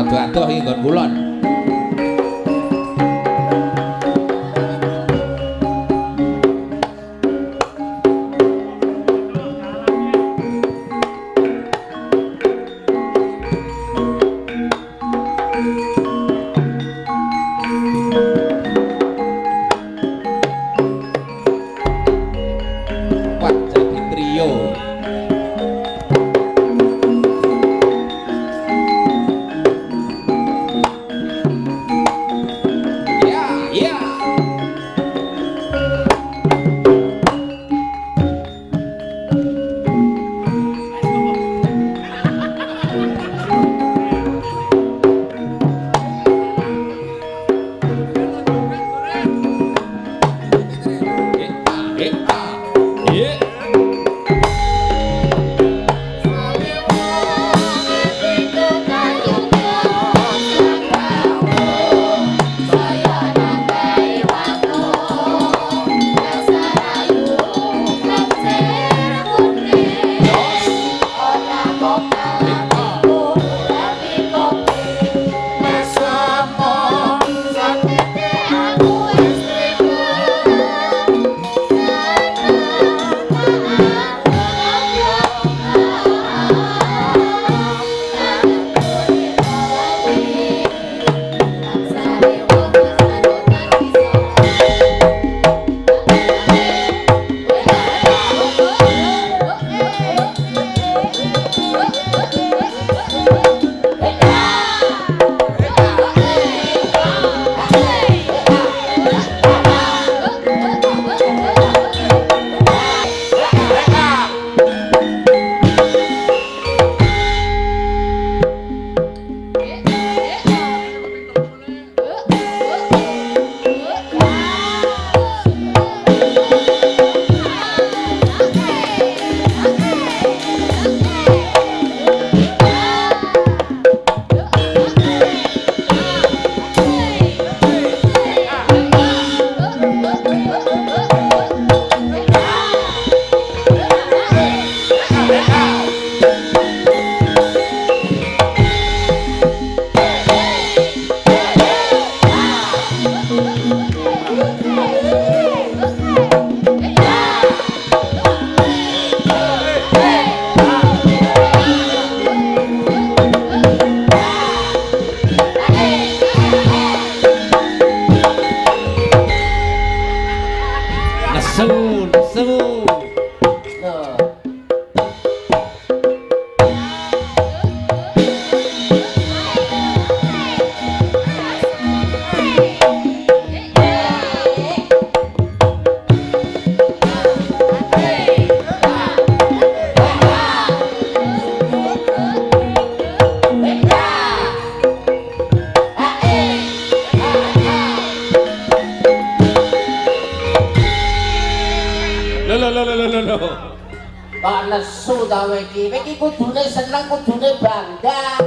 Rada adoh iki nggon kulon. Wah, jadi trio. Kok nesu ta kowe iki? Kowe iki kudune seneng, kudune bangga.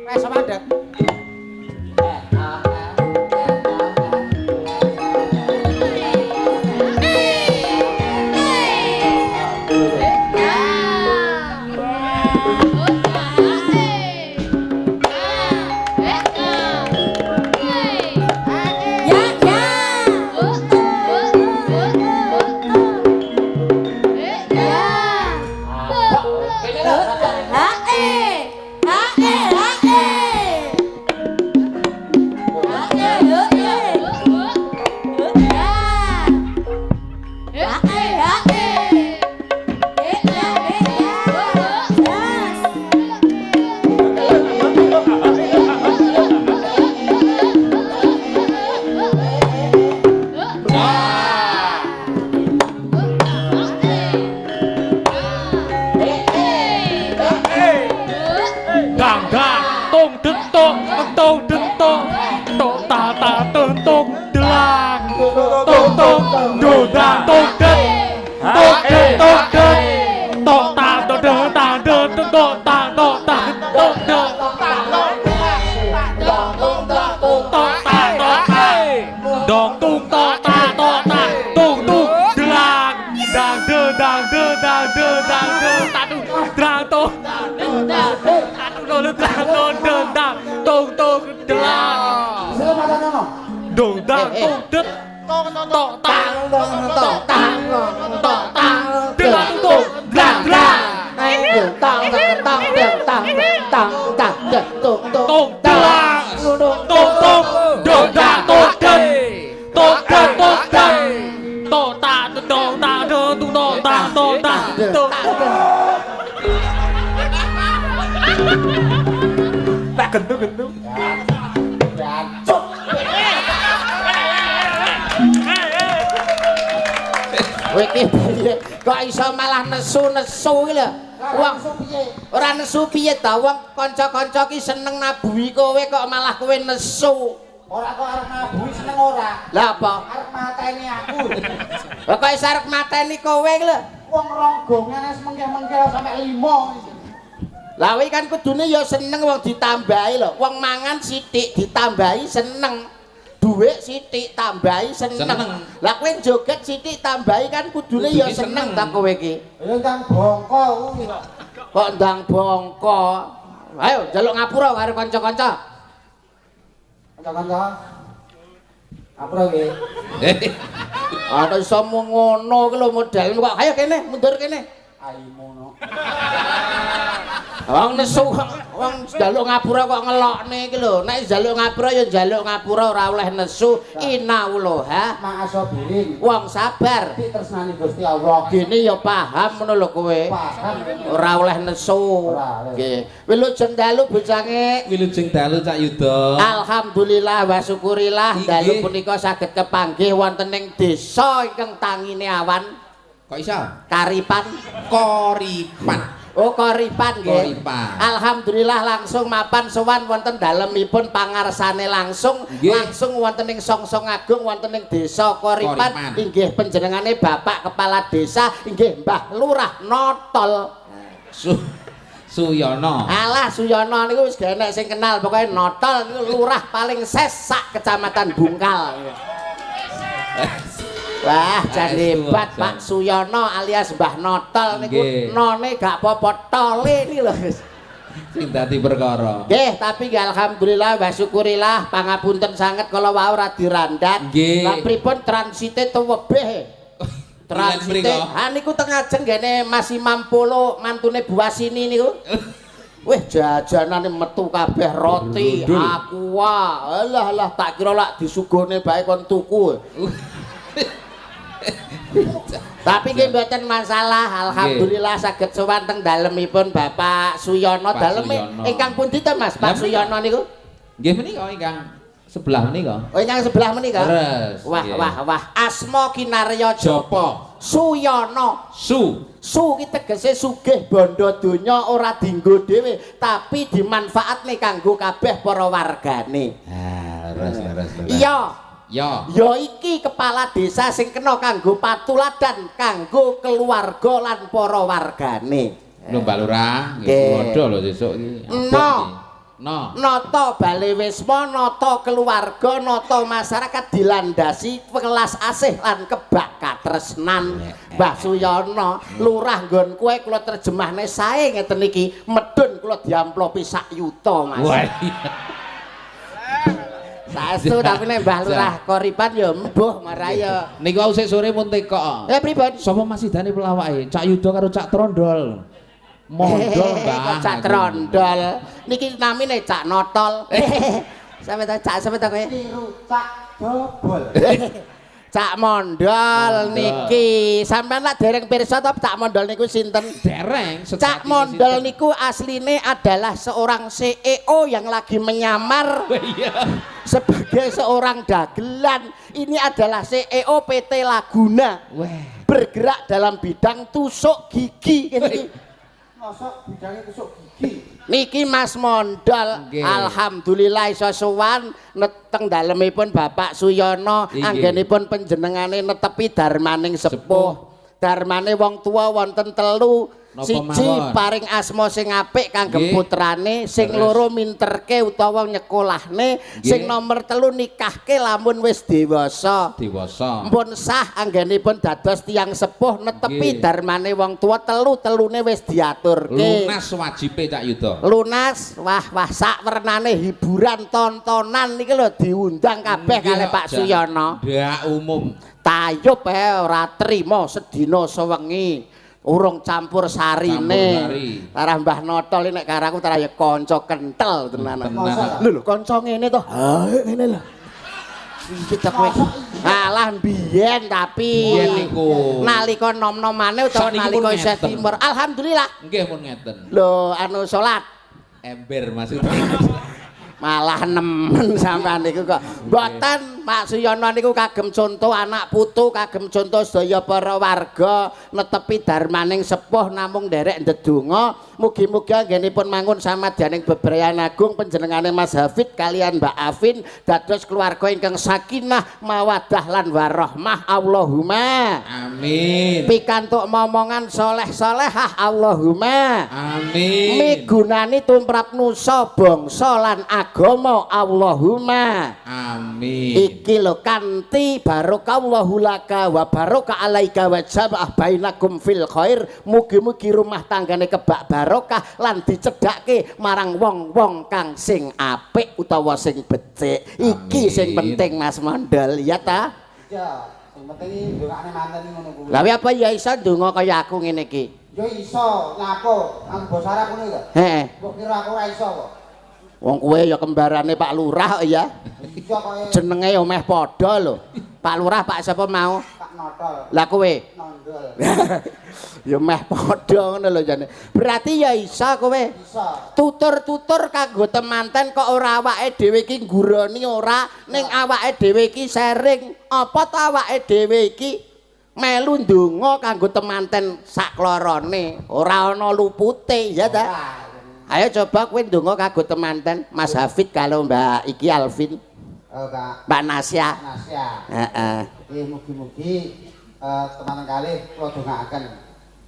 Wes mandek. Dang, dang, dang, dang, dang, dang, dang, dang dong dang tong tong delang. Dong dang tong det tong tong tang tong tang tong tang delang tong dlang dlang tang tang tang tang tang tong tong delang tong tong dong dang tong det tong dang tong dang tong ta dong ta dong tong ta tong ta tong. Tak gentu-gentu. Jancuk. Kowe iki piye? Kok iso malah nesu-nesu iki lho. Wong ora nesu piye ta? Wong kanca-kanca ki seneng nabuhi kowe kok malah kowe nesu. Ora kok arep nabuhi seneng ora. Lah apa? Arep mateni aku. Lah kok iso arep mateni kowe iki lho? Wong rong gongan wis mengkeh-mengkeh sampe 5. Lah kowe kan kudune ya seneng wong ditambahi lho. Wong mangan sithik ditambahi seneng. Dhuwit sithik tambahi seneng. Lah kowe joget sithik tambahi kan kudune ya seneng ta kowe iki. Ya ndang bongko kuwi kok. Kok ndang bongko. Ayo njaluk ngapura karo kanca-kanca. Kanca-kanca. Ngapura iki. Ah kok iso ngono iki lho modelmu kok. Ayo kene, mundur kene. Aimu no. Wong nesu wong njaluk ngapura kok ngelokne iki lho. Nek njaluk ngapura ya njaluk ngapura ora oleh nesu. Inauloha ma'asabirin. Wong sabar. Ditresnani Gusti Allah. Gene ya paham ngono lho kowe. Paham. Ora oleh nesu. Nggih. Wilujeng dalu bocange. Wilujeng dalu Cak Yuda. Alhamdulillah wa syukurillah dalu punika saged kepanggih wonten ing desa ingkang tangine awan. Kok iso? Karipan. Koripan. Oh Koripan nggih. Alhamdulillah langsung mapan sowan wonten dalemipun pangarsane langsung langsung wonten ing Songsong Agung wonten ing desa Koripan inggih panjenengane Bapak Kepala Desa inggih Mbah Lurah Notol. Suyono. Alah Suyono niku wis gak enek sing kenal pokoke Notol niku lurah paling ses sak Kecamatan Bungkal. Wah, jan hebat Pak Suyono alias Mbah Notol niku none gak apa-apa tole niki lho. Sing dadi perkara. Nggih, tapi alhamdulillah wa syukurillah pangapunten sanget kala wau ora dirandat. Lah pripun transite tuwebeh. Transite ha niku teng ajeng ngene Mas Imam Polo mantune Bu Wasini niku. Wih, jajanane metu kabeh roti, aqua. Alah alah tak kira lak disugone bae kon tuku. Tapi nggih mboten masalah, alhamdulillah saged sowan teng dalemipun Bapak Suyono. Daleme ingkang pundi to Mas Pak Suyono niku? Nggih menika ingkang sebelah menika. Oh ingkang sebelah menika. Wah wah wah, asma kinarya japa Suyono. Su Su ki tegese sugih bondo donya ora dienggo dhewe tapi dimanfaatne kanggo kabeh para wargane. Ah, leres leres. Iya. Ya. Ya iki kepala desa sing kena kanggo patuladan kanggo keluarga lan para wargane. Lho Mbak Lurah, nggih padha lho sesuk iki. No. No. Nata bale wisma, nata keluarga, nata masyarakat dilandasi welas asih lan kebak katresnan. Mbah Suyono, lurah nggon kowe kula terjemahne sae ngeten iki, medun kula diamplopi sak yuta, Mas. Wah. Saestu tapi nek Mbah Lurah Koripan ya mbuh marah ya. Niku wau sik sore mun tekok. Pripun? Sapa masidane pelawake? Cak Yuda karo Cak Trondol. Mondol Mbah. Cak Trondol. Niki namine Cak Notol. Sampe ta Cak sampe ta kowe? Tiru Cak Dobol. Cak Mondol niki. Sampeyan lak dereng pirsa to Cak Mondol niku sinten? Dereng. Cak Mondol niku asline adalah seorang CEO yang lagi menyamar sebagai seorang dagelan. Ini adalah CEO PT Laguna. Wah. Bergerak dalam bidang tusuk gigi. Mosok bidangnya tusuk gigi. Niki Mas Mondol, alhamdulillah iso sowan teng dalemipun Bapak Suyono, anggenipun panjenengane netepi darmaning sepuh. Darmane wong tuwa wonten telu, Siji paring asma sing apik kangge putrane, sing loro minterke utawa nyekolahne, sing nomor 3 nikahke lamun wis dewasa. Dewasa. Mpun sah anggenipun dados tiyang sepuh netepi darmane wong tuwa, telu-telune wis diaturke. Lunas wajibe Cak Yuda. Lunas, wah wah sak wernane hiburan tontonan niki lho diundang kabeh kalih Pak Suyono. Ndak umum. Tayub ora trima sedina sewengi. Urung campur sarine. Tarah Mbah Notol nek karo aku tarah ya kanca kentel tenan. Lho lho kanca ngene to. Ha ngene lho. Iki ta kowe. Alah mbiyen tapi biyen niku. Nalika nom-nomane utawa nalika isih timur. Alhamdulillah. Nggih pun ngeten. Lho anu salat ember maksudnya. Malah nemen sampean niku kok. Mboten Pak Suyono niku kagem contoh anak putu, kagem contoh sedaya para warga netepi darmaning sepuh namung nderek ndedonga. Mugi-mugi anggenipun mangun samadyaning bebrayan agung panjenengane Mas Hafid kalian Mbak Afin dados keluarga ingkang sakinah, mawaddah lan warahmah. Allahumma amin. Pikantuk momongan soleh-solehah. Allahumma amin. Migunani tumrap nusa bangsa lan agama. Allahumma amin. Iki lho kanthi barokallahu laka wa barokah alaika wa jamaah bainakum fil khair. Mugi-mugi rumah tanggane kebak barokah lan dicedhake marang wong-wong kang sing apik utawa sing becik. Iki sing penting Mas Mondol, ya ta? Iya, sing penting ndongakne manten ngono kuwi. Lah apa ya iso ndonga kaya aku ngene iki? Ya iso, nyapo? Nganggo basa Arab ngono to? Heeh. Mbok kira aku ora iso kok. Wong kowe ya kembarane Pak Lurah kok ya. Jenenge ya meh padha lho. Pak Lurah Pak sapa mau? Pak Notol. Lah kowe? Nondol. Ya meh padha ngono lho jane. Berarti ya iso kowe. Iso. Tutur-tutur kanggo temanten kok ora awake dhewe iki ngguroni ora, ning awake dhewe iki sharing. Apa ta awake dhewe iki melu ndonga kanggo temanten saklorone, ora ana lupute ya ta? Ayo coba kowe ndonga kanggo temanten Mas Hafid kalau Mbak iki Alvin. Oh, Mbak. Mbak Nasya. Nasya. Heeh. Nggih mugi-mugi temanten kalih kula dongaaken.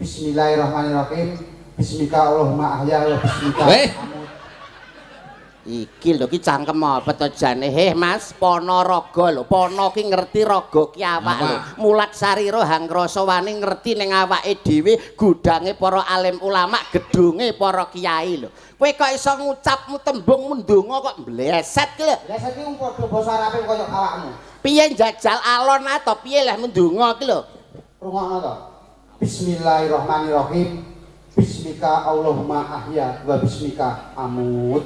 Bismillahirrahmanirrahim. Bismika Allahumma ahya wa bismika amut. Iki lho ki cangkem apa to jane? Heh Mas, Ponorogo lho. Pono ki ngerti raga ki awak lho. Mulat sarira hangrasa wani ngerti ning awake dhewe gudange para alim ulama, gedunge para kiai lho. Kowe kok iso ngucap tembung mendonga kok mbleset ki lho. Mbleset ki wong padha basa Arabe kaya awakmu. Piye njajal alon ae to piye leh mendonga ki lho? Rungokno to. Bismillahirrahmanirrahim. Bismika Allahumma ahya wa bismika amut.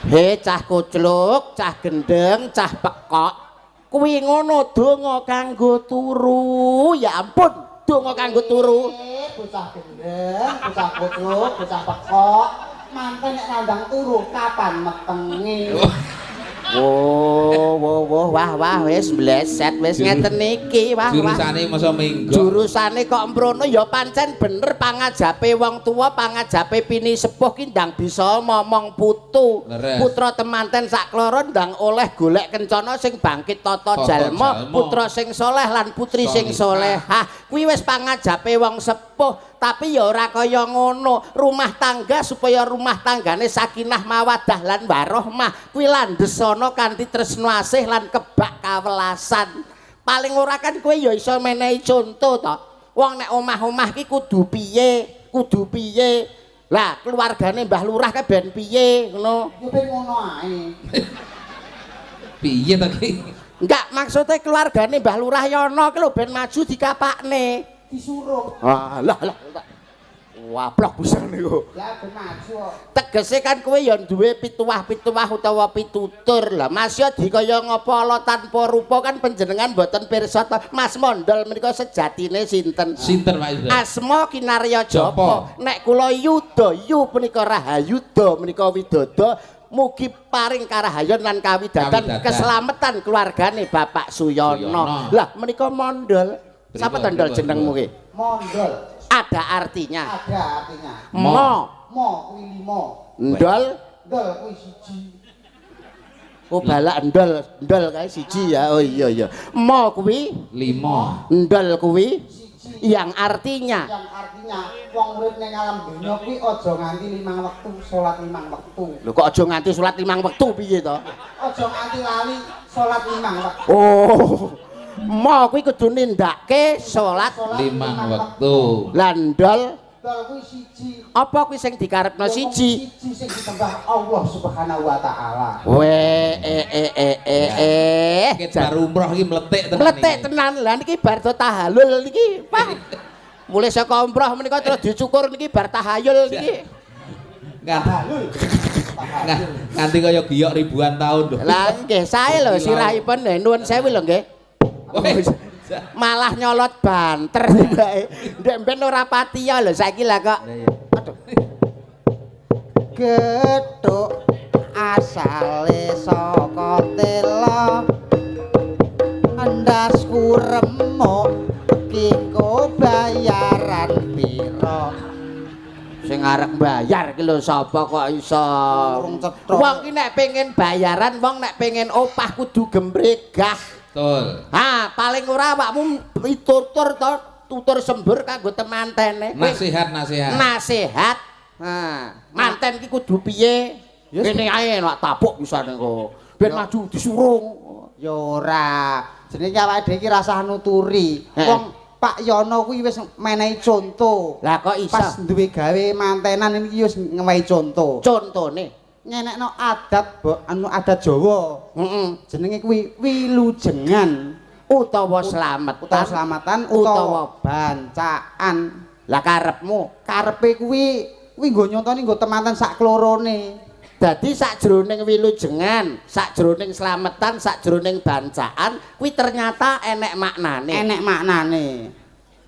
He cah kucluk, cah gendeng, cah pekok. Kuwi ngono donga kanggo turu. Ya ampun, donga kanggo turu. Bocah gendeng, bocah kucluk, bocah pekok. Manten nek nandang turu kapan metenge? Wo wo wo wah wah wis mbleset wis ngeten iki wah wah. Jurusane masa minggu. Jurusane kok mrono ya pancen bener pangajape wong tuwa, pangajape pini sepuh ki ndang bisa momong putu. Putra temanten sakloro ndang oleh golek kencana sing bangkit tata jalma, putra sing soleh lan putri sing solehah. Kuwi wis pangajape wong sepuh. Tapi ya ora kaya ngono. Rumah tangga supaya rumah tanggane sakinah mawaddah lan warohmah kuwi landhesana kanthi tresna asih lan kebak kawelasan. Paling ora kan kowe ya iso menehi conto to. Wong nek omah-omah ki kudu piye, kudu piye. Lah keluargane Mbah Lurah kae ben piye ngono. Ya ben ngono ae. Piye to ki? Enggak, maksudnya keluargane Mbah Lurah Yono ki lho ben maju dikapakne. Disuruh. Ah, lah lah. Waplok busane kok. Lah ben maju kok. Tegese kan kowe ya duwe pituwah-pituwah utawa pitutur. Lah Mas ya dikaya ngapa ala tanpa rupa kan panjenengan mboten pirsa to. Mas Mondol menika sejatine sinten? Sinten Pak Yuda? Asma Kinarya Japa. Nek kula Yuda, yu punika Rahayuda menika widodo. Mugi paring karahayon lan kawidadan keselamatan keluargane Bapak Suyono. Lah menika Mondol. Siapa tondol jenengmu ki? Mondol. Ada artinya. Ada artinya. Mo. Mo kuwi lima. Ndol. Ndol kuwi siji. Oh balak ndol, ndol kae siji ya. Oh iya iya. Mo kuwi lima. Ndol kuwi siji. Siji. Yang artinya? Yang artinya wong urip ning alam donya kuwi aja nganti 5 wektu salat 5 wektu. Lho kok aja nganti salat 5 wektu piye to? Aja nganti lali salat 5 wektu. Oh. Mo kuwi kudu nindakake salat 5 wektu. Lah ndol ndol kuwi siji. Apa kuwi sing dikarepno siji? Siji sing disembah Allah Subhanahu wa taala. We Iki bar umroh iki mletik tenan. Mletik tenan. Lah niki bar tahalul niki, Pak. Mulai saka umroh menika terus dicukur niki bar tahayul niki. Nganti kaya giyok ribuan tahun lho. Lah nggih sae lho sirahipun nuwun sewu lho nggih. Malah nyolot banter tibake. Ndek mben ora patiya lho saiki lah kok. Aduh. Gethuk asale saka tela. Endasku remuk iki engko bayaran pira? Sing arep bayar iki lho sapa kok iso? Wong ki nek pengen bayaran, wong nek pengen opah kudu gembregah. Betul. Ha, paling ora awakmu tutur to, tutur sembur kanggo temantene. Nasihat, nasihat. Nasihat. Ha, manten ki kudu piye? Kene ae nek tapuk pisane kok. Ben maju disurung. Ya ora. Jenenge awake dhewe iki rasah nuturi. Wong Pak Yono kuwi wis menehi conto. Lah kok iso? Pas duwe gawe mantenan iki wis ngewehi conto. Contone ngenekno adat anu adat Jawa. Heeh. Jenenge kuwi wilujengan utawa slametan, utawa selamatan utawa bancaan. Lah karepmu? Karepe kuwi kuwi nggo nyontoni nggo temanten sak klorone. Dadi sakjroning wilujengan, sakjroning slametan, sakjroning bancaan kuwi ternyata enek maknane. Enek maknane.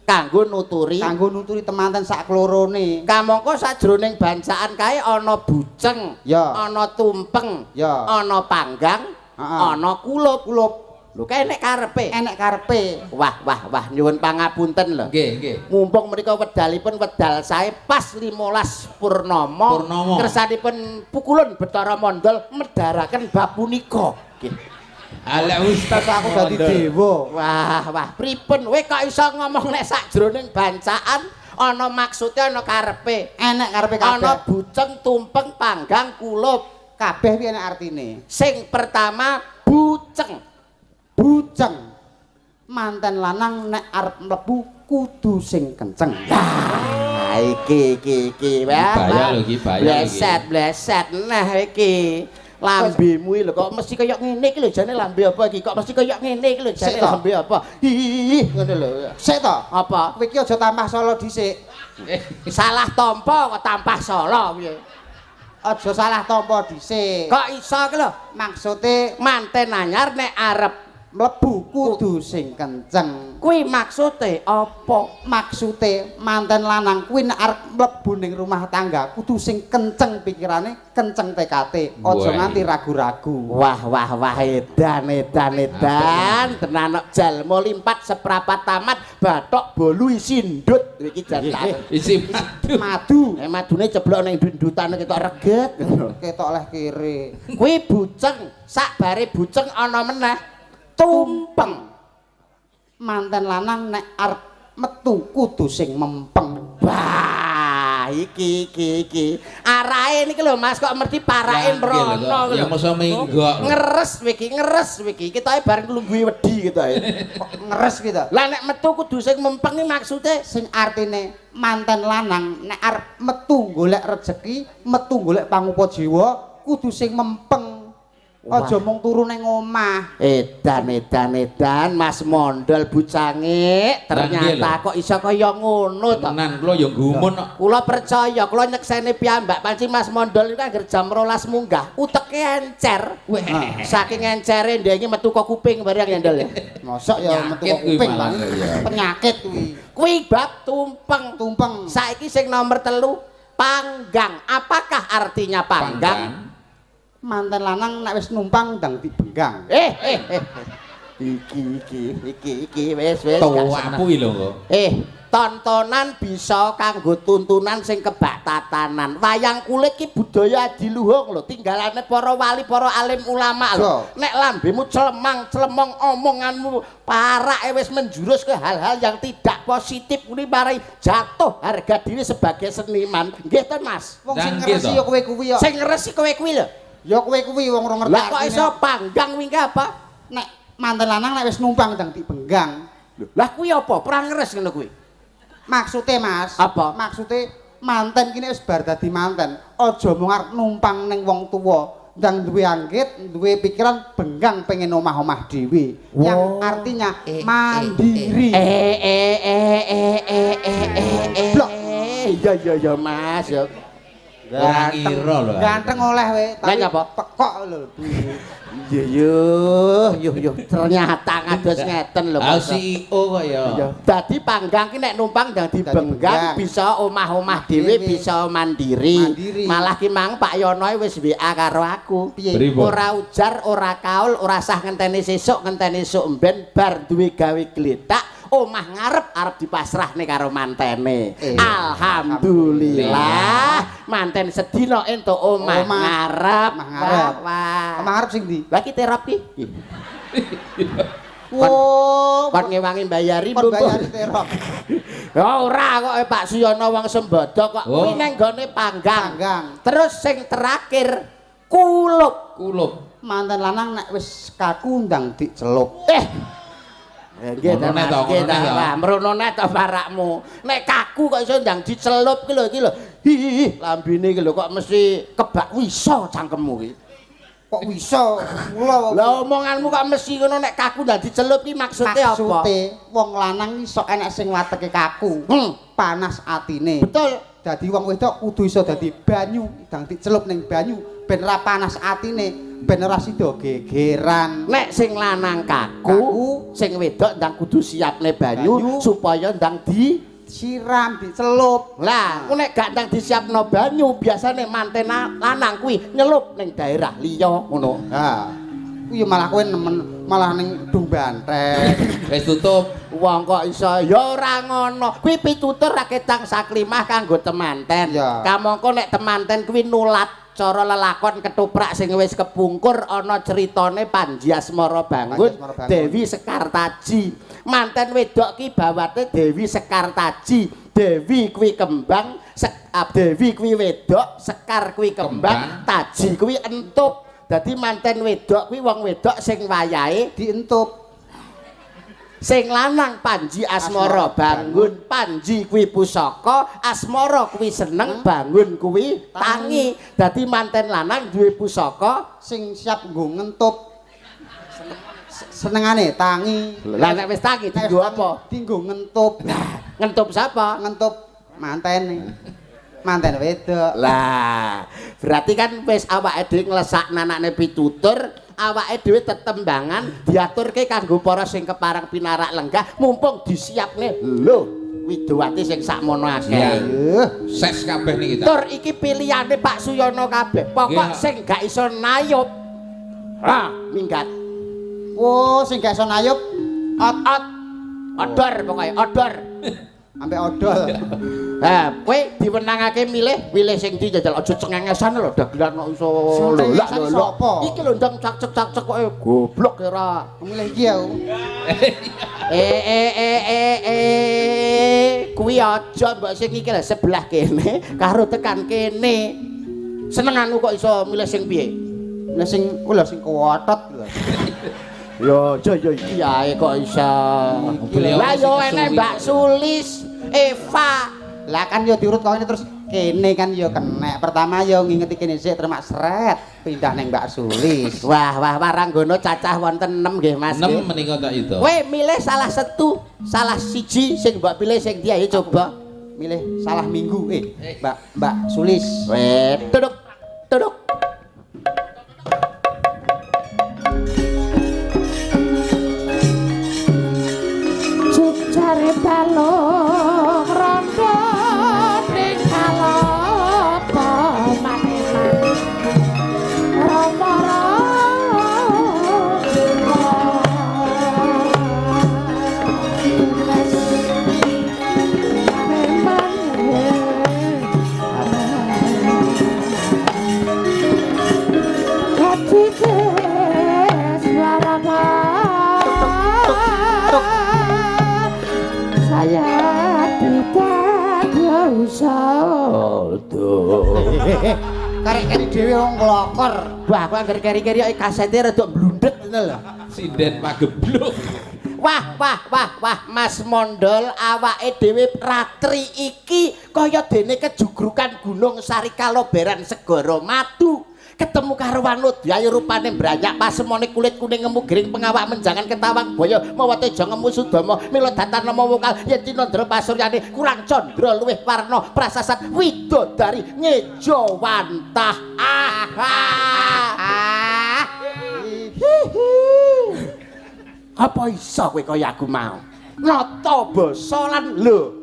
Kanggo nuturi, kanggo nuturi temanten sak klorone. Kamangka sajroning bancaan kae ana buceng, ana tumpeng, ana panggang, ana kulup. Kulup. Lho kae enek karepe. Enek karepe. Wah, wah, wah, nyuwun pangapunten lho. Nggih, nggih. Mumpung menika wedalipun wedal sae pas 15 Purnama. Kersanipun pukulun Bathara Mandal medharaken bab punika. Nggih. Ala ustaz aku dadi dewa. Wah, wah, pripun kowe kok iso ngomong nek sakjroning bancaan ana maksude ana karepe. Enek karepe kabeh. Ana buceng, tumpeng, panggang, kulup. Kabeh kuwi enek artine. Sing pertama buceng. Buceng. Manten lanang nek arep mlebu kudu sing kenceng. Lah iki iki iki. Bahaya lho iki, bahaya iki. Bleset, bleset nah iki. Lambemu lho kok mesti kaya ngene iki lho jane lambe apa iki? Kok mesti kaya ngene iki lho jane lambe apa? Ih, ngono lho. Sik to? Apa? Kowe iki aja tambah solo dhisik. Salah tampa kok tambah solo piye? Aja salah tampa dhisik. Kok iso ki lho? Maksude manten anyar nek arep mlebu kudu sing kenceng. Kuwi maksude apa? Maksude manten lanang kuwi nek arep mlebu ning rumah tangga kudu sing kenceng pikirane, kenceng tekate, aja nganti ragu-ragu. Wah wah wah, edan edan edan, tenan kok jalma limpat seprapat tamat, bathok bolu isi ndut iki jan isi madu. Madu. Madune ceblok ning ndutane ketok reget. Ketok leh kere. Kuwi buceng, sakbare buceng ana meneh tumpeng. Manten lanang nek arep metu kudu sing mempeng. Wah, iki iki iki. Arahe niki lho Mas kok mesti parake mrono. Ya mosok menggok. Ngeres iki, ngeres iki. Ketoke bareng lungguhe wedi ketoke. Kok ngeres ki to? Lah nek metu kudu sing mempeng iki maksude sing artine manten lanang nek arep metu golek rejeki, metu golek pangupa jiwa, kudu sing mempeng. Aja mung turu ning omah. Edan edan edan Mas Mondol bucange ternyata kok iso kaya ngono to. Tenan kula ya gumun kok. Kula percaya, kula nyekseni piyambak panci Mas Mondol iku anggere jam 12 munggah, uteke encer. Saking encere ndenge metu kok kuping bareng ya Ndol ya. Mosok ya metu kok kuping penyakit kuwi. Kuwi bab tumpeng. Tumpeng. Saiki sing nomor 3 panggang. Apakah artinya panggang? Manten lanang nek wis numpang ndang dibenggang. Iki iki iki iki wis wis. Tuwapu iki lho kok. Tontonan bisa kanggo tuntunan sing kebak tatanan. Wayang kulit ki budaya adiluhung lho, tinggalane para wali, para alim ulama lho. Nek lambemu celemang, celemong omonganmu parake wis menjurus ke hal-hal yang tidak positif kuwi marai jatuh harga diri sebagai seniman. Nggih to, Mas? Wong sing ngresi ya kowe kuwi ya. Sing ngresi kowe kuwi lho. Ya kowe kuwi wong ora ngerti. Lah kok iso panggang wingi apa? Nek manten lanang nek wis numpang ndang dibenggang. Lah kuwi apa? Perang ngeres ngono kuwi. Maksude Mas, apa? Maksude manten ki nek wis bar dadi manten, aja mung arep numpang ning wong tuwa, ndang duwe anggit, duwe pikiran benggang pengen omah-omah dhewe. Yang artinya mandiri. Blok. Iya iya iya Mas ya. Ora ngira lho. Ganteng oleh we, tapi pekok lho. Iya yo, yo yo ternyata ngados ngeten lho. Ah CEO kok ya. Dadi panggang ki nek numpang ndang dibenggang bisa omah-omah dhewe bisa mandiri. Malah ki mang Pak Yono wis WA karo aku. Ora ujar, ora kaul, ora sah ngenteni sesuk, ngenteni esuk mben bar duwe gawe gletak. Omah ngarep arep dipasrahne karo mantene. Alhamdulillah manten sedina entuk omah ngarep. Wah. Omah ngarep sing ndi? Lah ki terop ki. Wo, kon ngewangi mbayari kon bayari terop. Ya ora kok Pak Suyono wong sembodo kok kuwi nang gone panggang. Terus sing terakhir kulup. Kulup. Manten lanang nek wis kaku ndang dicelup. Nggih ta Mas, nggih ta. Lah mrono nek to parakmu. Nek kaku kok iso ndang dicelup ki lho iki lho. Hi lambene iki lho kok mesti kebak wisa cangkemmu ki. Kok wisa? Kula. Lah omonganmu kok mesti ngono nek kaku ndang dicelup ki maksude apa? Maksude wong lanang iso enek sing wateke kaku. Panas atine. Betul. Dadi wong wedok kudu iso dadi banyu, ndang dicelup ning banyu ben ra panas atine. Ben ora sida gegeran. Nek sing lanang kaku, sing wedok ndang kudu siapne banyu supaya ndang disiram, dicelup. Lah, ku nek gak ndang disiapno banyu, biasane manten lanang kuwi nyelup ning daerah liya ngono. Ha. Kuwi malah kowe nemen malah ning dung bantek. Wis tutup. Wong kok iso ya ora ngono. Kuwi pitutur raketang saklimah kanggo temanten. Kamangka nek temanten kuwi nulat cara lelakon ketoprak sing wis kepungkur ana ceritane Panji Asmara Bangun, Dewi Sekartaji. Manten wedok ki bawate Dewi Sekartaji. Dewi kuwi kembang, Dewi kuwi wedok, Sekar kuwi kembang, Taji kuwi entup. Dadi manten wedok kuwi wong wedok sing wayahe dientup. Sing lanang Panji Asmara Bangun, Panji kuwi pusaka, Asmara kuwi seneng, Bangun kuwi tangi. Dadi manten lanang duwe pusaka sing siap nggo ngentup. Senengane tangi. Lah nek wis tangi dienggo apa? Dienggo ngentup. Ngentup sapa? Ngentup mantene. Manten wedok. Lah, berarti kan wis awake dhewe nglesakne anakne pitutur, awake dhewe tetembangan diaturke kanggo para sing kepareng pinarak lenggah mumpung disiapne lho widowati sing sakmono akeh. Ses kabeh niki ta. Tur iki pilihane Pak Suyono kabeh. Pokok sing gak iso nayub. Ha, minggat. Wo, sing gak iso nayub ot-ot. Odor pokoke, odor. Sampai odol. Ha, kowe diwenangake milih, milih sing ndi jajal aja cengengesan lho dagelan kok iso lho. Lah lho. Iki lho ndang cak-cak-cak kok goblok ora. Milih iki aku. Kuwi aja mbok sing iki lho sebelah kene karo tekan kene. Senenganmu kok iso milih sing piye? Milih sing ku lho sing kuwotot lho. Yo aja yo iki ae kok iso. Lah yo enek Mbak Sulis, Eva. Lah kan yo diurut kok ini terus kene kan yo kenek. Pertama yo ngingeti kene sik termak sret pindah ning Mbak Sulis. Wah wah waranggono cacah wonten 6 nggih Mas. 6 menika tak itu. Kowe milih salah satu, salah siji sing mbok pilih sing ndi ayo coba. Milih salah minggu Mbak Mbak Sulis. Weh, duduk. Duduk. Jare balung rondo ning kalapa maneman rama Jauh sada. Karek keri dhewe wong klokor. Wah, aku angger keri-keri kok kasete rada blundhet ngono lho. Sinden pagebluk. Wah, wah, wah, wah, Mas Mondol, awake dhewe ratri iki kaya dene kejugrukan Gunung Sarikaloberan Segara Madu. Ketemu karo Wanodya rupane mbranyak pasemone kulit kuning ngemu giring pengawak menjangan ketawang boyo mawa teja ngemu sudama mila datan nama wokal yen tinandra pasuryane kurang candra luwih warna prasasat widodari ngejawantah. Ah, ah. Apa iso kowe kaya aku mau? Nata basa lan lho.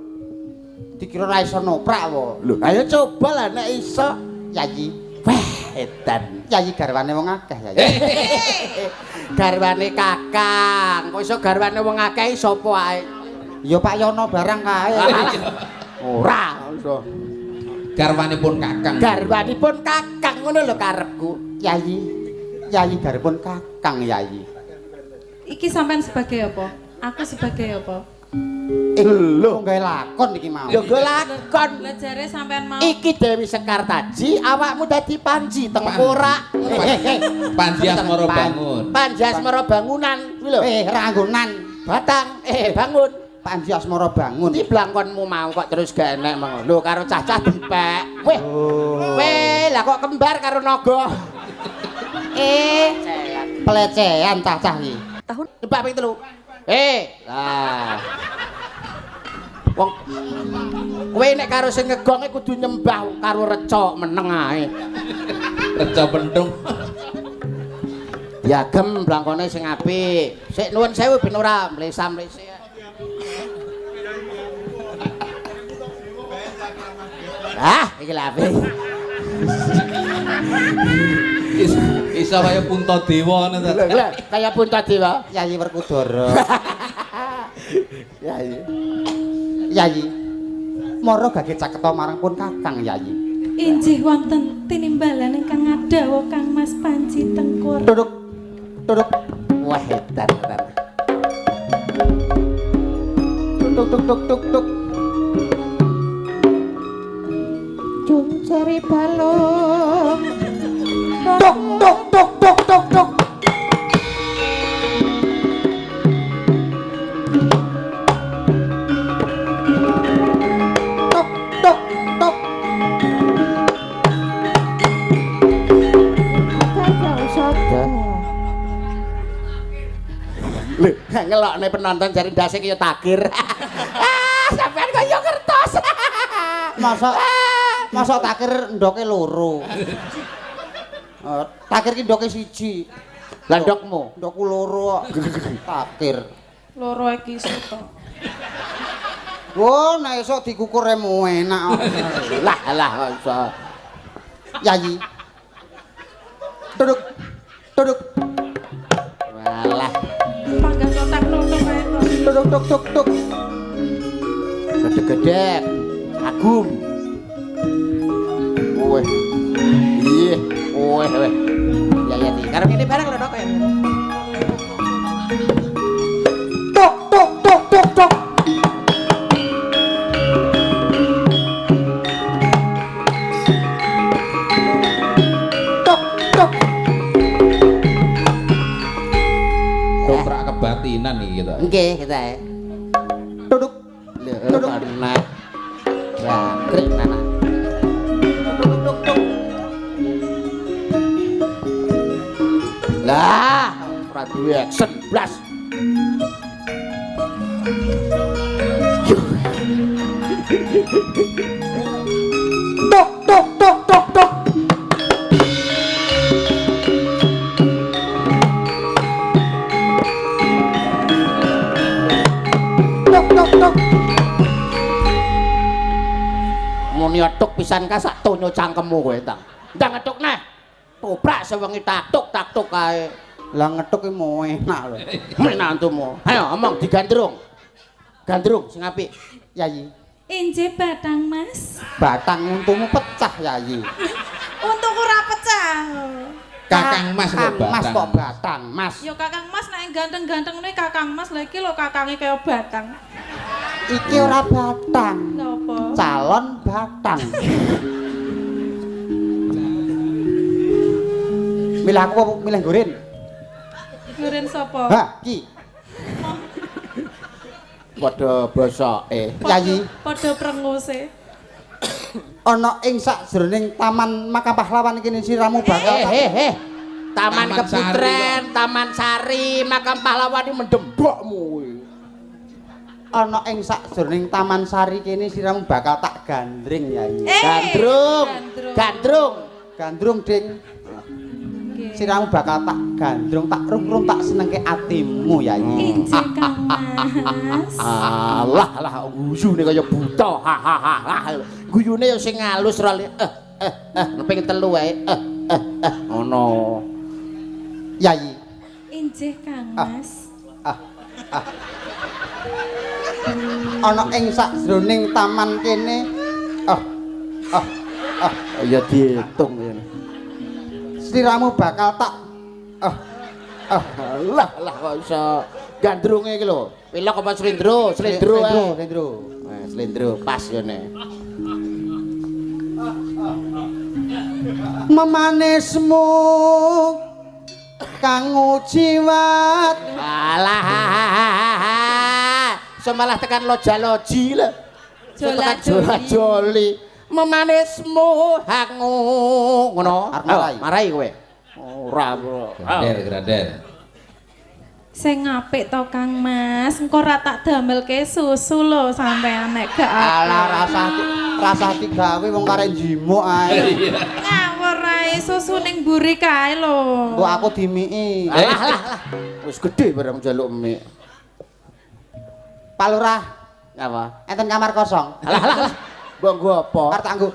Dikira ora iso noprak wae. Lho, ayo coba lah nek iso. Yayi. Wah, edan. Yayi garwane wong akeh, Yayi. Garwane Kakang. Kok iso garwane wong akeh sapa ae? Ya Pak Yono barang kae. Ora iso. Garwanipun Kakang. Garwanipun Kakang ngono lho karepku. Yayi. Yayi garwanipun Kakang, Yayi. Iki sampean sebagai apa? Aku sebagai apa? Lho, gawe lakon iki mau. Lho, gawe lakon. Lah jare sampean mau. Iki Dewi Sekartaji, awakmu dadi Panji tengkorak. Panji Asmara Bangun. Panji Asmara Bangunan kuwi lho. Ranggonan. Batang, bangun. Panji Asmara Bangun. Iki blangkonmu mau kok terus gak enek mau. Lho karo cah-cah dipek. Weh. Weh, lah kok kembar karo naga. Pelecehan cah-cah iki. Tahun nyebak ping 3. Lah. Wong kowe nek karo sing ngegonge kudu nyembah karo reca meneng ae. Reca pentung. Diagem blangkone sing apik. Sik nuwun sewu ben ora mlesa-mlese. Ah, iki lha apik. Iso kaya Puntadewa ngono ta. Lho, kaya Puntadewa. Yayi Werkudara. Yayi. Yayi. Mara gage caketa marang pun Kakang, Yayi. Injih wonten tinimbalan ingkang ngadhawa Kang Mas Panji Tengkur. Duduk. Duduk. Wah, edan edan. Tuk tuk tuk tuk tuk. Cung cari balung. Tuk tuk tuk tuk tuk tuk. Tuk tuk tuk. Lho, ngelokne penonton jare ndase kaya takir. Ah, sampean kaya ngertos. Masa masa takir ndoke loro. Takir ki ndoke siji. Lah ndokmu? Ndokku loro kok. Takir. Loro iki iso to. Wo, nek iso dikukur remu enak. Lah lah kok iso. Yayi. Duduk. Duduk. Walah. Panggah kotak tok ae to. Duduk tuk tuk tuk. Gede-gede. Agung. Weh. Iya. Weh, weh. Ya ya di. Karo ngene bareng lho kok ya. Tuk tuk tuk tuk tuk. Tuk tuk. Kontrak kebatinan iki kita. Nggih, kita. Duduk. Duduk. Nah. Jangkrik nana. Tuk tuk tuk. Lah, ora duwe action blas. Tuk tuk tuk tuk tuk. Tuk tuk tuk. Muni tuk pisan ka sak tonyo cangkemmu kowe tang. Ndang ngetuk neh. Toprak sewengi taktuk taktuk kae. Lah ngetuk ki mo enak lho. Enak untumu. Ayo omong digandrung. Gandrung sing apik. Yayi. Injih batang Mas. Batang untumu pecah, Yayi. Untuku ora pecah. Kakang Mas kok batang. Mas kok batang, Mas. Ya Kakang Mas nek ganteng-ganteng ngene Kakang Mas lha iki lho kakange kaya batang. Iki ora batang. Napa? Calon batang. Milih aku apa milih Gorin? Gorin sapa? Ha, ki. Padha bosoke. Yayi, Padha prenguse. Ana ing sakjroning Taman Makam Pahlawan kene siramu bakal Taman Taman Keputren, Taman Sari, Makam Pahlawan iki mendembokmu kuwi. Ana ing sakjroning Taman Sari kene siramu bakal tak gandring, Yayi. Gandrung, gandrung, gandrung, Ding. Siramu bakal tak gandrung, tak rum-rum, tak senengke atimu, Yayi. Injih Kang Mas. Alah lah guyune kaya buta. Ha ha ha ha. Guyune ya sing halus ra ping telu wae. Ngono. Yayi. Injih Kang Mas. Ana ing sakjroning taman kene. Ya diitung ya. Sliramu bakal tak lah lah kok iso gandrunge iki lho. Pilok apa slendro? Slendro ae. Slendro. Slendro pas yone. Memanismu kang ujiwat. Alah. So malah tekan loja-loji lho. Tekan jola-joli. Memanismu hangu ngono. Marai kowe. Ora, bro. Grander, grander. Sing apik to Kang Mas, engko ora tak damelke susu lho sampean nek gak apik. Alah rasah digawe wong karek njimuk ae. Ngawur ae susu ning mburi kae lho. Engko aku dimiki. Alah lah. Wis gedhe barang njaluk mik. Pak Lurah, apa? Enten kamar kosong. Alah lah lah. Mbok nggo apa? Arep tak nggo.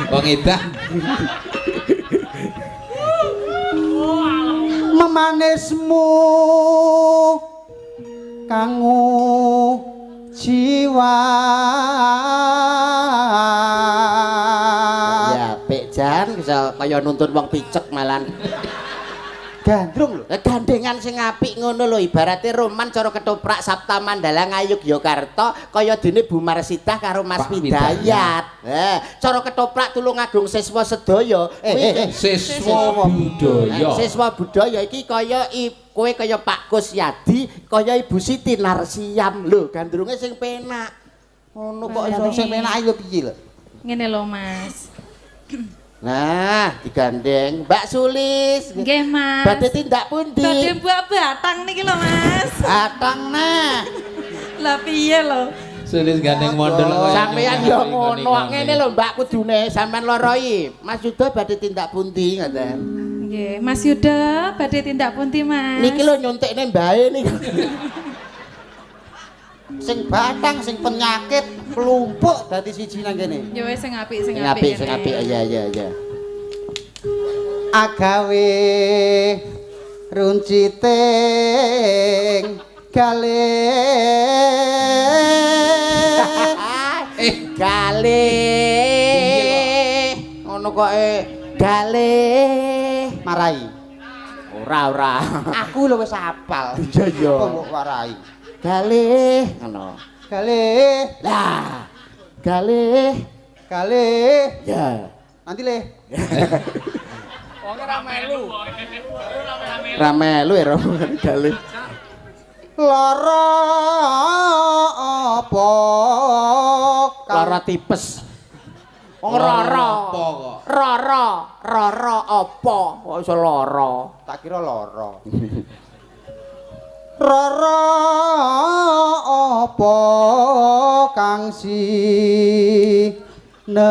Wong edan. Memanismu kang jiwa. Ya apik jan bisa kaya nuntun wong picek malan. Gandrung lho. Gandengan sing apik ngono lho, ibarate roman cara ketoprak Sapta Mandala Ngayogyakarta kaya dene Bu Marsidah karo Mas Widayat. Cara ketoprak Tulungagung siswa sedaya siswa budaya. Siswa budaya iki kaya kowe kaya Pak Kusyadi, kaya Ibu Siti Narsiam lho, gandrunge sing penak. Ngono kok iso sing penak iki piye lho? Ngene lho Mas. Nah, digandeng Mbak Sulis. Nggih, Mas. Badhe tindak pundi? Badhe buak batang niki lho, Mas. Batang nah. Lah piye lho? Sulis gandeng mondol kaya sampean yo ngono. Ngene lho, Mbak, kudune sampean loroi. Mas Yuda badhe tindak pundi ngoten? Nggih, Mas Yuda badhe tindak pundi, Mas? Niki lho nyuntikne mbae niku. Sing batang, sing penyakit klumpuk dadi siji nang kene. Ya wis sing apik, sing apik. Sing apik, iya iya iya. Agawe runciting gale. Gale. Ngono kok gale. Marai. Ora ora. Aku lho wis apal. Iya iya. Kok mbok warai. Gale ngono. Gale. Lah. Gale. Gale. Ya. Nanti le. Wong ora melu. Ora melu ya gale. Lara apa? Lara tipes. Wong rara. Apa kok? Rara, rara apa? Kok iso lara? Tak kira lara. Rara apa kang si nedya?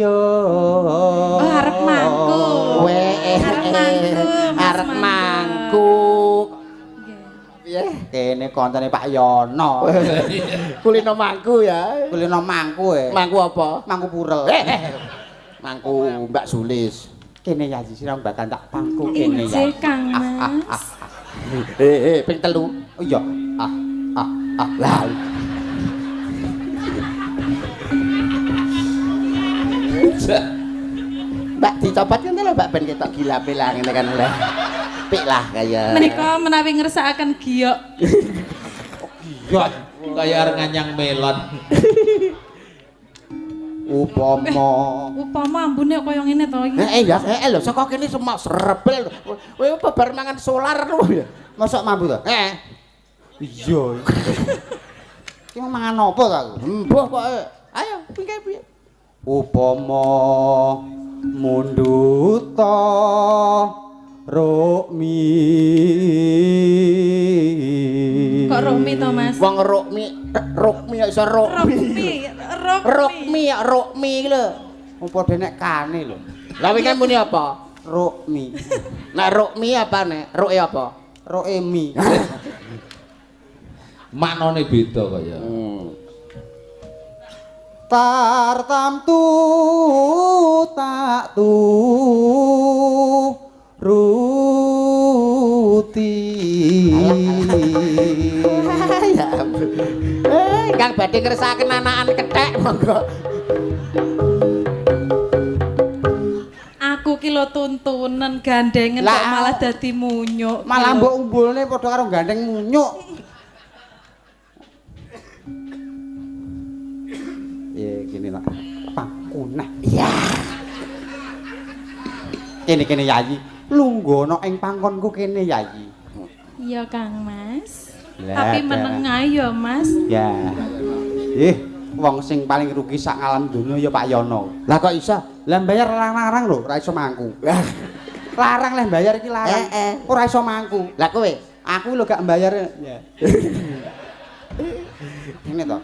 Oh, arep mangku. Arep mangku. Arep mangku. Piye? Kene koncone Pak Yono. Kulino mangku ya. Kulino mangku e. Mangku apa? Mangku purel. Mangku Mbak Sulis. Kene ya siram bakal tak pangku kene ya. Injih Kang Mas. Ping telu. Oh iya. Lah. Mbak dicopot ngene lho Mbak ben ketok gilape lah ngene kan lho. Pik lah kaya. Menika menawi ngersakaken giyok. Iya. Kaya arep nganyang melon. Upama Upama ambune kaya ngene to iki. Heeh ya, heeh lho saka kene semak srebel. Kowe apa bar mangan solar lho ya. Mosok mambu to? Heeh. Iya. Iki mau mangan apa ta aku? Embuh kok. Ayo, piye piye. Upama mundhuta rukmi. Kok rukmi to, Mas? Wong rukmi, rukmi kok iso rukmi. Rukmi, rukmi. Rukmi ya rukmi iki lho. Apa dene kane lho. Lah wingi muni apa? Rukmi. Nek rukmi apa nek? Ruke apa? Rukemi. Maknane beda kaya. Tartamtu tak tu ruti. Ya ampun. Kang badhe ngersakaken anakan kethek monggo. Aku ki lho tuntunan gandengen kok malah dadi munyuk. Malah mbok umbulne padha karo gandeng munyuk. Ya gini lah. Pakunah. Iya. Kene-kene Yayi, lungguh ana ing pangkonku kene Yayi. Iya Kang Mas. Lah, tapi meneng ae ya Mas. Ya. Ih, wong sing paling rugi sak alam donya ya Pak Yono. Lah kok iso? Lah bayar larang-larang lho, ora iso mangku. Larang leh bayar iki larang. Ora iso mangku. Lah kowe? Aku lho gak mbayar. Ya. Ngene to.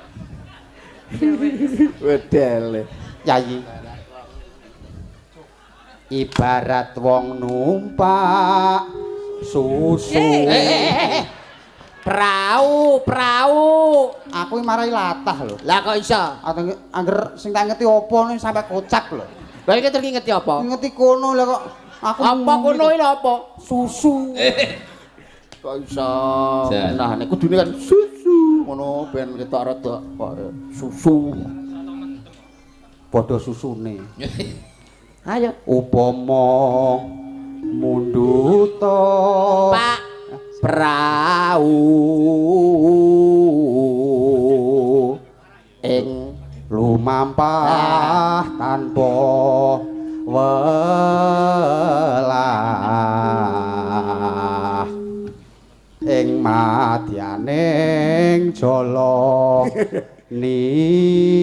Wedele. Yayi. Ibarat wong numpak susu. Prau, prau. Aku marai latah lho. Lah kok iso? Angger sing tak ngerti apa ning sampe kocak lho. Lah iki terus ngerti apa? Ngerti kono lho kok. Aku apa kono iki lho apa? Susu. Kok iso? Nah nek kudune kan susu ngono ben ketok rada kok susu. Padha susune. Ayo. Upama mundhuta Pak prau ing lumampah tanpa welah ing madyaning jala nindi.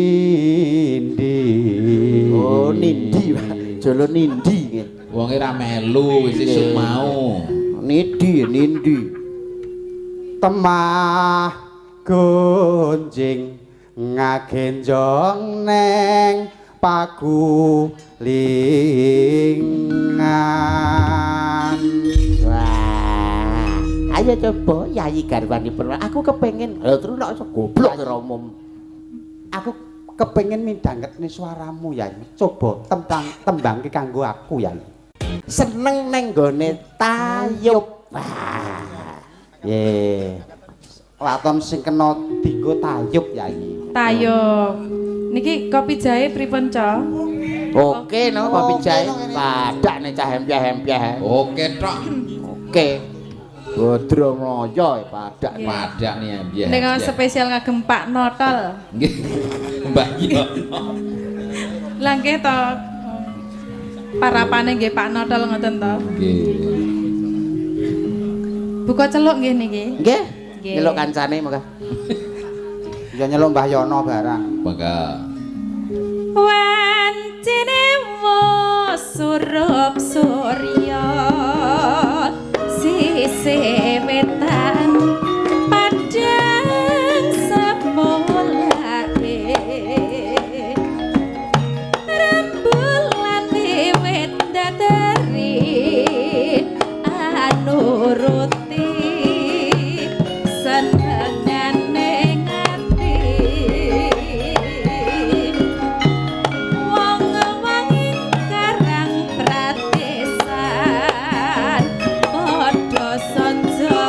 Oh nindi Pak, jala nindi nggih. Wonge ra melu wis isuk mau. Nidi nindi. Temah gonjing ngagenjong neng pagulingan. Wah, ayo coba Yayi garwanipun. Aku kepengin. Lha terus nek iso goblok kira umum. Aku kepengin midhangetne suaramu Yayi. Coba tembang tembangke kanggo aku Yayi. Seneng neng gone tayub. Wah. Ye. Waton sing kena dinggo tayub Yayi. Tayub. Niki kopi jahe pripun, Ca? Oke no kopi jahe. Padak nek cah hempiah-hempiah. Oke tok. Oke. Bodromoyo padak. Padak nih hempiah. Nek spesial kagem Pak Notol. Nggih. Mbah Yono. Lah nggih to. Parapane nggih Pak Notol ngoten to. Nggih. Buka celuk nggih niki. Nggih. Nyeluk kancane monggo. Ya nyeluk Mbah Yono barang. Monggo. Wancine surup surya sisih wetan padang semulake rembulan wiwit dateri anuruti senengane ngati wong-wong karang pratesan padha sonjo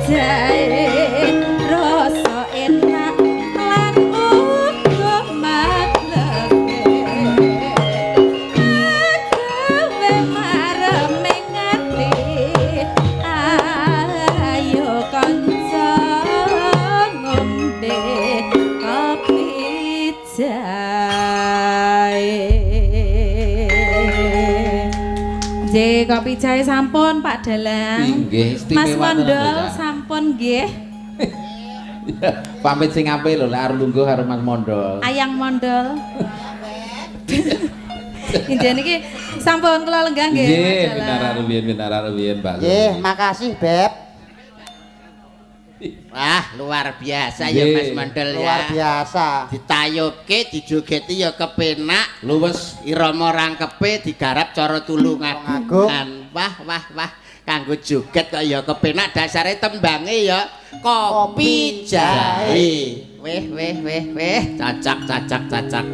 jahe rasa enak lan uga magleke gawe marem ati ayo kanca ngombe kopi jahe. Nggih, kopi jahe sampun Pak Dalang. Nggih, Mas istimewa tenan Mondol lho, Cak. sampun nggih. Pamit sing apik lho lek arep lungguh karo Mas Mondol. Ayang Mondol. Nggih niki sampun kula lenggah nggih. Nggih, Mas Dalang. pinarak rumiyin Mbak. Nggih, makasih Beb. Wah, luar biasa ya Nggih. Mas Mondol ya. Luar biasa. Ditayubke, dijogeti ya kepenak. Luwes Irama rangkepe digarap cara tulungagungan. Wah, wah, wah. Kanggo joget kok ya kepenak dasare tembange ya kopi jahe. Weh, weh, weh, weh, cocok, cocok, cocok.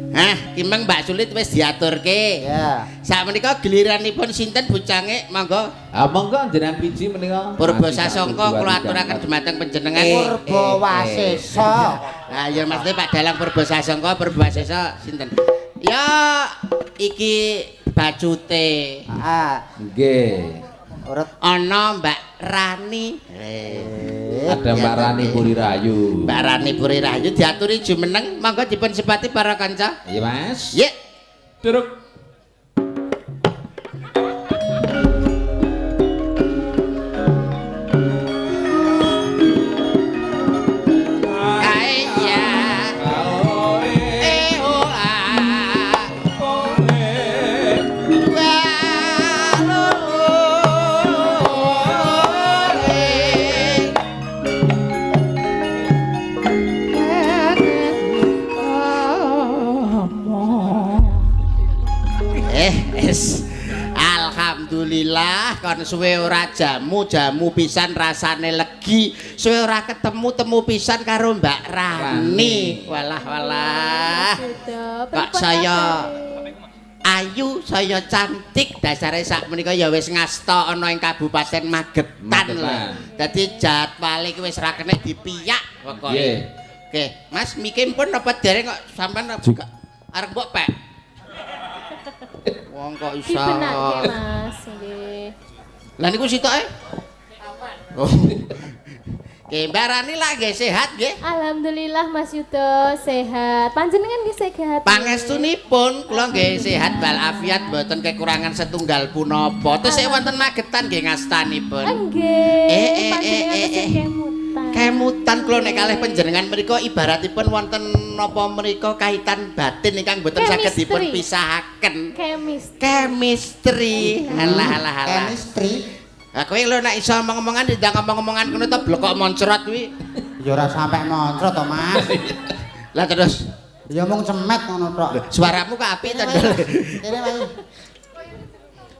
Hah, ki meng Mbak Sulit wis diaturke. Ya. Sakmenika giliranipun sinten bucange monggo. Ah monggo jenengan biji menika. Purba Sasongko kula aturaken dumateng panjenengan. Purba Wasesa. Lah ya maksudnya Pak Dalang Purba Sasongko, Purba Wasesa sinten? Ya iki bacute. Ah, Nggih. urut. Ana Mbak Rani. Ada Mbak Rani Puri Rayu. Mbak Rani Puri Rahayu diaturi jumeneng, monggo dipun sepati para kanca. Iya Mas. Yek. Duruk. Kae ya. Eh o a. Dua loro e. Es. Alhamdulillah kon suwe ora jamu-jamu pisan rasane legi, suwe ora ketemu temu pisan karo Mbak Rani. Walah walah. Kok saya ayu, saya cantik, dasare sak menika ya wis ngasta ana ing Kabupaten Magetan lho. Dadi jadwale iki wis ra kena dipiyak pokoke. Oke, Mas mike pun napa dereng kok sampean arep mbok pek. Wong kok iso. Dibenake Mas, nggih. Lah niku sitoke? Oh. Oke, Mbak Rani lah nggih sehat nggih. Alhamdulillah Mas Yudo sehat. Panjenengan nggih sehat. Pangestunipun kula nggih sehat walafiat mboten kekurangan setunggal punapa. Tesih wonten Magetan nggih ngastanipun. Nggih. Panjenengan tesih kemutan. Kemutan kula nek kalih panjenengan mriku ibaratipun wonten napa mriku kaitan batin ingkang mboten saged dipun pisahaken. Chemistry. Chemistry. Alah alah alah. Chemistry. Lah kowe lho nek iso omong-omongan ndang ngomong-omongan kono to blekok moncrot kuwi. Ya ora sampe moncrot to, Mas. Lah terus ya mung cemet ngono tok. Suaramu kok apik to, Ndol. Kene wae.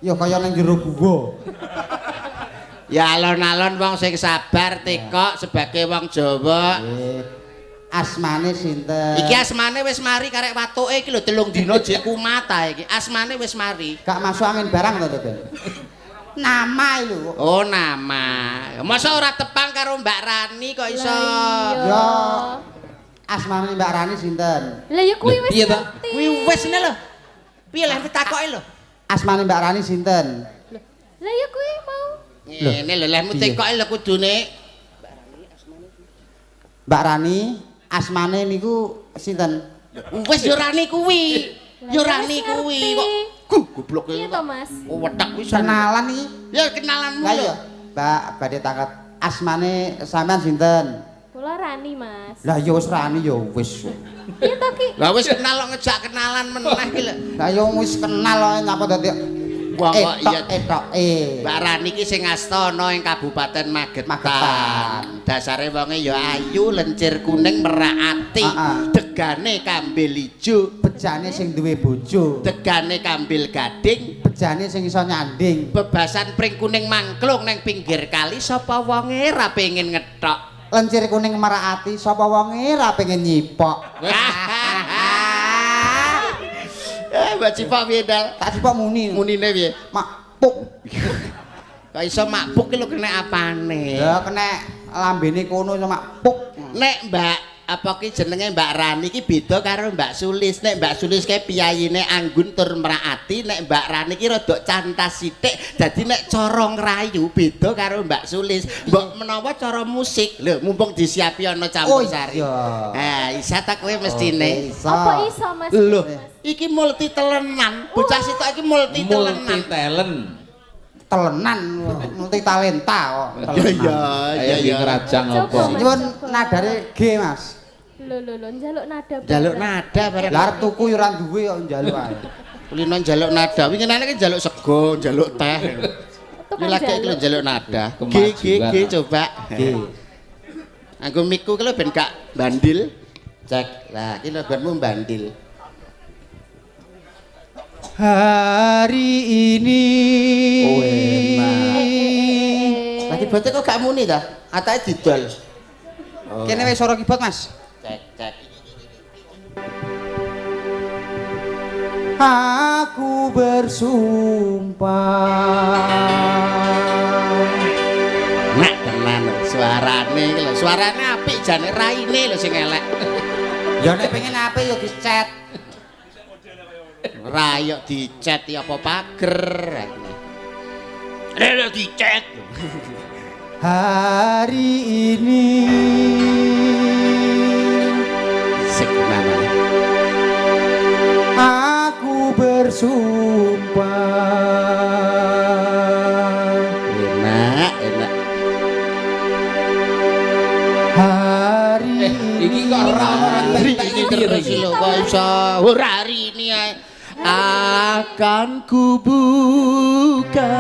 Ya kaya ning jero guwa. Ya alon-alon wong sing sabar tekok sebagai wong Jawa. Asmane sinten? Iki asmane wis mari karek watuke iki lho 3 dina jek kumat ta iki. Asmane wis mari. Gak masuk angin barang to, Ben. Nama lho. Oh, nama. Masa ora tepang karo Mbak Rani kok iso? Ya. Asmane Mbak Rani sinten? Lah ya kuwi wis. Kuwi wis ngene lho. Piye lha ditakoki lho? Asmane Mbak Rani sinten? Lah ya kuwi mau. Ngene lho lehmu tekoki lho kudune. Mbak Rani asmane niku sinten? Wis yo Rani kuwi. Yo Rani kuwi kok. Guh goblok iki. Piye to, Mas? Wetek kuwi kenalan iki. Ya kenalanmu lho. Mbak badhe tangkat asmane sampean sinten? Kula Rani, Mas. Lah ya wis Rani ya wis. Piye to ki? Lah wis kenal kok ngejak kenalan meneh iki lho. Lah ya wis kenal kok nyapa dadi wong kok iya etoke. Mbak Rani iki sing asta ana ing Kabupaten Magetan. Dasare wonge ya ayu, lencir kuning, merak ati, degane kambil ijo, bejane sing duwe bojo, degane kambil gading, bejane sing iso nyanding, bebasan pring kuning mangklung nang pinggir kali sapa wonge ra pengin ngethok. Lencir kuning merak ati sapa wonge ra pengen nyipok. Mbak Cipok piye, Dal? Tak cipok muni. Munine piye? Mak puk. Kok iso makpuk ki lho kena apane? Ya kena lambene kono iso makpuk. Nek Mbak apa ki jenenge Mbak Rani ki beda karo Mbak Sulis. Nek Mbak Sulis kae piyayine anggun tur mraati, nek Mbak Rani ki rada cantas sithik. Dadi nek cara ngrayu beda karo Mbak Sulis. Mbok menawa cara musik. Lho mumpung disiapi ana campur sari. Oh iya. Ha, isa ta kowe mestine. Apa iso Mas? Lho, iki multi telenan. Bocah sitok iki multi telenan. Multi talent. Telenan, multi talenta kok. Iya iya iya. Ngrajang apa? Nyuwun nadare G, Mas. Lho lho lho njaluk nada. Njaluk nada bareng. Lah arep tuku yo ora duwe kok njaluk ae. Kulino njaluk nada. Winginane ki njaluk sego, njaluk teh. Iki lagi iki njaluk nada. G G G coba. G. Anggo miku ki lho ben gak bandil. Cek. Lah iki lho benmu bandil. Hari ini. Oh enak. Lagi bote kok gak muni ta? Atake didol. Oh. Kene wis swara keyboard, Mas. Cek, cek. Aku bersumpah. Nek tenan suarane iki lho, suarane apik jane raine lho sing elek. Ya nek pengen apik ya dicet. Rayok dicet ya apa pager. Rayok dicet. Hari ini sik mana? Aku bersumpah. Enak, enak. Hari iki kok ora ono iki terus lho kok iso ora hari ini ae. Akan ku buka.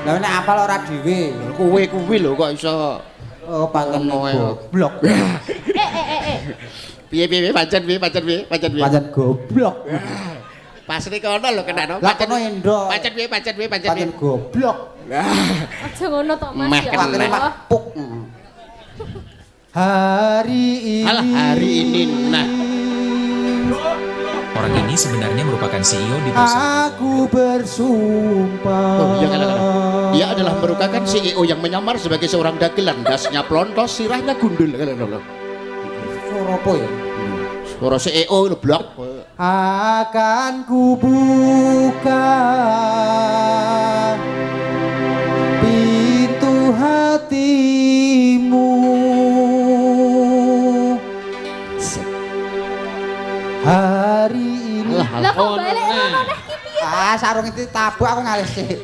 Lah nek apal ora dhewe. Kowe kuwi lho kok iso. Oh pancen goblok. Piye piye pancen piye pancen piye pancen piye. Pancen goblok. Pas rek ono lho kenano. Lah kono endo. Pancen piye pancen piye pancen piye. Pancen goblok. Aja ngono to Mas ya. Puk. Hari ini. Alah, hari ini nah. Orang ini sebenarnya merupakan CEO di perusahaan. Aku bersumpah. Oh, iya, dia adalah merupakan CEO yang menyamar sebagai seorang dagelan, dasnya plontos, sirahnya gundul. Suara apa ya? Suara CEO itu blok. Akan ku buka pintu hatimu. Hari ini. Lah kok balik rono neh ki piye? Ah, sarung itu tabuk aku ngalih sih.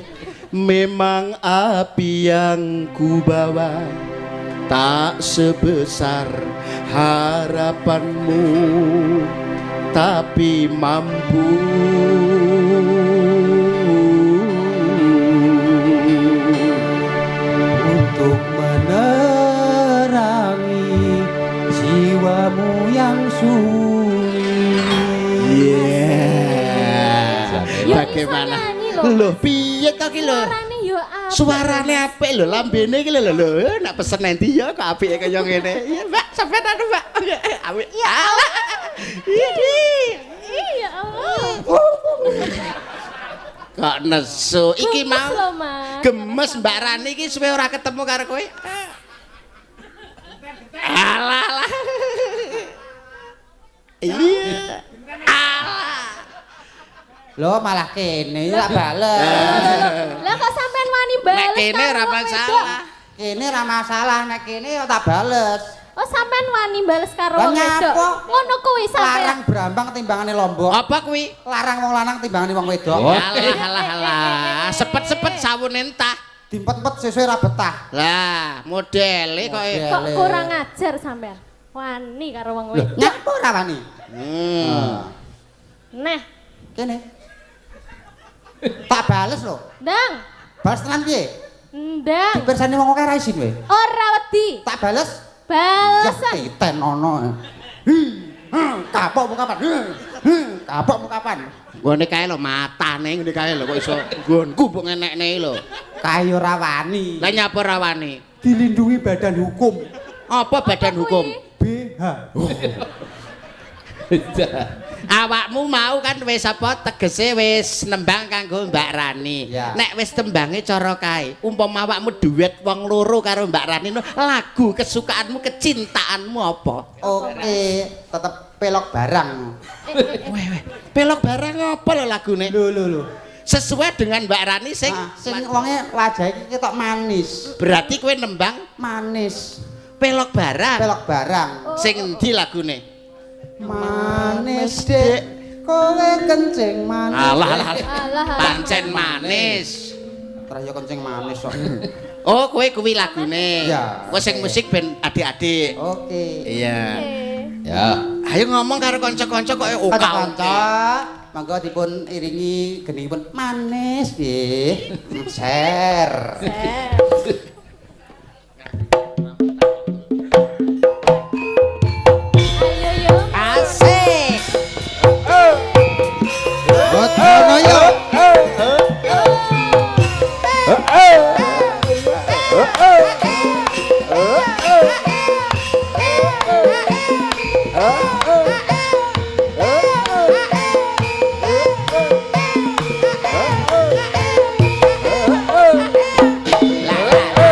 Memang api yang ku bawa tak sebesar harapanmu, tapi mampu untuk menerangi jiwamu yang sunyi. Yeah. Bagaimana? Lho piye to ki lho? Suarane apik lho, lambene iki lho lho, nek pesen endi ya kok apike kaya ngene. Iya, Mbak, sampean anu, Mbak. Apik. Ya Allah. Iya Allah. Kok nesu iki mau. Gemes Mbak Rani iki suwe ora ketemu karo kowe. Alah alah. Iya. Alah. Lho malah kene tak bales. Lah kok sampean wani bales? Nek kene ora masalah. Kene ora masalah, nek kene ya tak bales. Oh sampean wani bales karo wong wedok. Ngono kuwi sampean. Larang brambang timbangane lombok. Apa kuwi? Larang wong lanang timbangane wong wedok. Alah alah alah. Sepet-sepet sawune entah. Dimpet-empet sesuai ra betah. Lah, modele kok kok kurang ajar sampean. Wani karo wong wedok. Nyapa ora wani? Nah, kene. Tak bales lho. Ndang. Bales tenan piye? Ndang. Dipirsani wong akeh ra isin kowe. Ora wedi. Tak bales. Balesan. Ya titen ono. Kapokmu kapan? Kapokmu kapan? Nggone kae lho matane ngene kae lho kok iso nggonku mbok ngenekne lho. Kae ora wani. Lah nyapa ora wani? Dilindungi badan hukum. Apa badan hukum? BH. Awakmu mau kan wis apa tegese wis nembang kanggo Mbak Rani. Ya. Nek wis tembange cara kae, umpama awakmu duet wong loro karo Mbak Rani, lagu kesukaanmu, kecintaanmu apa? Oke, tetep pelok barang. Weh, weh. Pelok barang apa lho lagune? Lho lho lho. Sesuai dengan Mbak Rani sing Ah, sing wonge wajahe iki ketok manis. Berarti kowe nembang manis. Pelok barang. Pelok barang. Sing endi lagune? Manis, Dik. Kowe kencing manis. Alah alah. Alah, alah. Pancen manis. Terus ya kencing manis kok. Oh, kowe kuwi lagune. Iya. Kowe sing musik ben adik-adik. Oke. Iya. Oke. Ya. Ayo ngomong karo kanca-kanca kok oka. Kanca-kanca, monggo dipun iringi genihipun manis nggih. Ser. Ser. Ayo yo. Asik. Botono yo. Lah lah.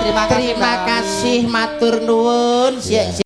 Terima kasih. Terima kasih matur nuwun. Sik.